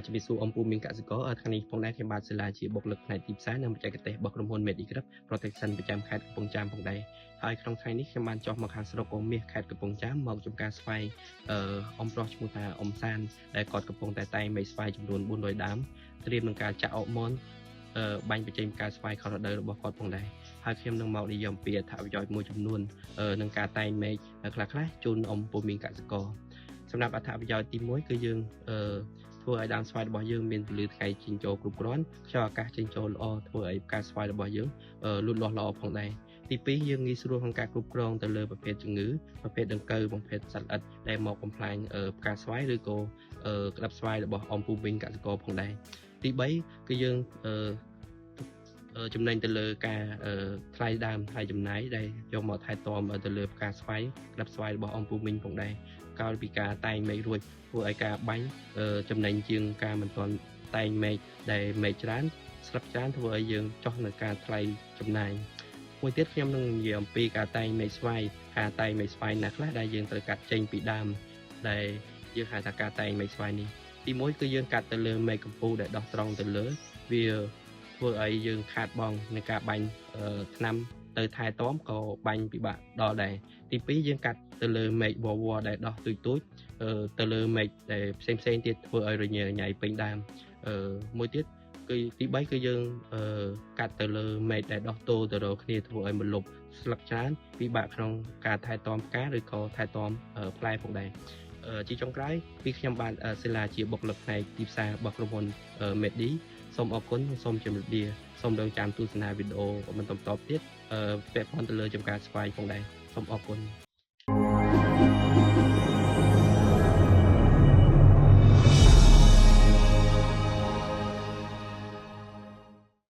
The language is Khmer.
ជំរាបសួរអំពូមីងកសិករថ្ងៃនេះផងដែរខ្ញុំបាទសិលាជាបុគ្គលិកផ្នែកទីផ្សារនិងបច្ចេកទេសរបស់ក្រុមហ៊ុន Medigrip Protection ប្រចាំខេត្តកំពង់ចាមផងដែរហើយក្នុងថ្ងៃនេះខ្ញុំបានចុះមកខាងស្រុកអូមាសខេត្តកំពង់ចាមមកចំការស្វាយអឺអំប្រុសឈ្មោះថាអំសានដែលគាត់កំពុងតែតែងមែកស្វាយចំនួន400ដើមត្រៀមនឹងការចាក់អរម៉ូនអឺបាញ់បញ្ចេញផ្កាស្វាយខុសរដូវរបស់គាត់ផងដែរហើយខ្ញុំនឹងមកនិយាយអំពីអត្ថប្រយោជន៍មួយចំនួននឹងការតែងមែកខ្លះៗជូនអំពូមីងកសិករសម្រាប់អត្ថប្រយោជន៍ទី1គឺយើងអឺធ្វើឲ្យដើមស្វាយរបស់យើងមានពន្លឺថ្ងៃចេញចូលគ្រប់គ្រាន់ខ្យល់អាកាសចេញចូលល្អធ្វើឲ្យផ្កាស្វាយរបស់យើងលូតលាស់ល្អផងដែរទី2យើងងាយស្រួលក្នុងការគ្រប់គ្រងទៅលើប្រភេទជំងឺប្រភេទដង្កូវប្រភេទសត្វល្អិតដែលមកបំផ្លាញផ្កាស្វាយឬក៏ក្តាប់ស្វាយរបស់អំពូមីងកសិករផងដែរទី3គឺយើងចំណេញទៅលើការថ្លៃដើមថ្លៃចំណាយដែលយកមកថែទាំទៅលើផ្កាស្វាយក្តាប់ស្វាយរបស់អំពូមីងផងដែរក្រោយពីការតែងមែករួចធ្វើឲ្យការបាញ់ចំណេញជាងការមិនទាន់តែងមែកដែលមែកច្រើនស្លឹកច្រើនធ្វើឲ្យយើងចោះនៅការថ្លៃចំណាយមួយទៀតខ្ញុំនឹងនិយាយអំពីការតែងមែកស្វាយការតែងមែកស្វាយណាខ្លះដែលយើងត្រូវកាត់ចេញពីដើមដែលយើងហៅថាការតែងមែកស្វាយនេះទី1គឺយើងកាត់ទៅលើមែកកំពូលដែលដោះត្រង់ទៅលើវាធ្វើឲ្យយើងខាតបង់ในការបាញ់ថ្នាំទៅថែទាំក៏បាញ់ពិបាកដល់ដែរទី2យើងកាត់ទៅលើមែកវវដែលដោះទូចទូចទៅលើមែកដែលផ្សេងផ្សេងទៀតធ្វើឲ្យរញ៉េរញ៉ៃពេញដើមមួយទៀតគឺទី3គឺយើងកាត់ទៅលើមែកដែលដោះទោទៅរកគ្នាធ្វើឲ្យមលុបស្លឹកច្រើនពិបាកក្នុងការថែទាំផ្កាឬក៏ថែទាំផ្លែផងដែរជាចុងក្រោយពីខ្ញុំបាទសិលាជាបុគ្គលិកផ្នែកទីផ្សាររបស់ក្រុមហ៊ុន Medi សូមអរគុណសូមជម្រាបលាសូមរងចាំទស្សនាវីដេអូបន្តបន្តទៀតពាក់ព័ន្ធទៅលើចំការស្វាយផងដែរសូមអរគុណ។